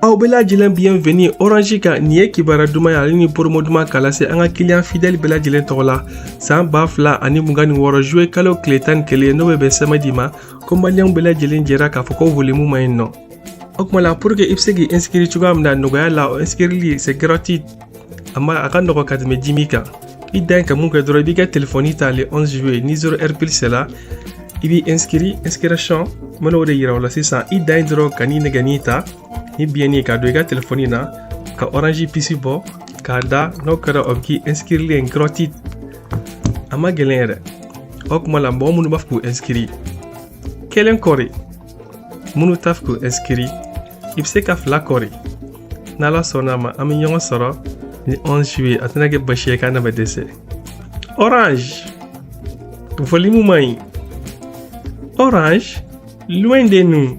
Aw bɛɛ lajɛlen, bienvenue Orange kan. Nin ye kibaruya duman ye ale ni promo duman k'a lase an ka client fidèle bɛɛ lajɛlen tɔgɔ la. San 2026, juillet kalo tile 11, n'o bɛ bɛn samedi ma, ko maliyɛnw bɛɛ lajɛlen jɛra k'a fɔ ko volume ma ɲi nɔ. O tuma la, pour que i bɛ se k'i inscrire cogoya min na nɔgɔya la, o inscrire, c'est gratuit, a ma a ka nɔgɔ ka tɛmɛ jimi kan. I dan ye ka mun kɛ dɔrɔn? I b'i ka telefɔni ta le 11 juillet ni 0 heure pile sera, i b'i inscrit. Inscription, n bɛna o de yira o la sisan. I dan ye dɔrɔn ka n'i nɛgɛnin ta ni biyɛnni ye k'a don i ka telefɔni na, ka Orange puce bɔ k'a da. N'o kɛra, o bɛ k'i inscrire gratuit, a ma gɛlɛn yɛrɛ. O tuma la, mɔgɔ minnu b'a fɛ k'u inscrire, kelen kɔri, minnu t'a fɛ k'u inscrire, i bɛ se ka fila kɔri. N'Ala sɔnna a ma, an bɛ ɲɔgɔn sɔrɔ ni 11 juillet. A tɛna kɛ basi ye k'an na bɛ dɛsɛ. Orange, volume man ɲi. Orange, loin de nous.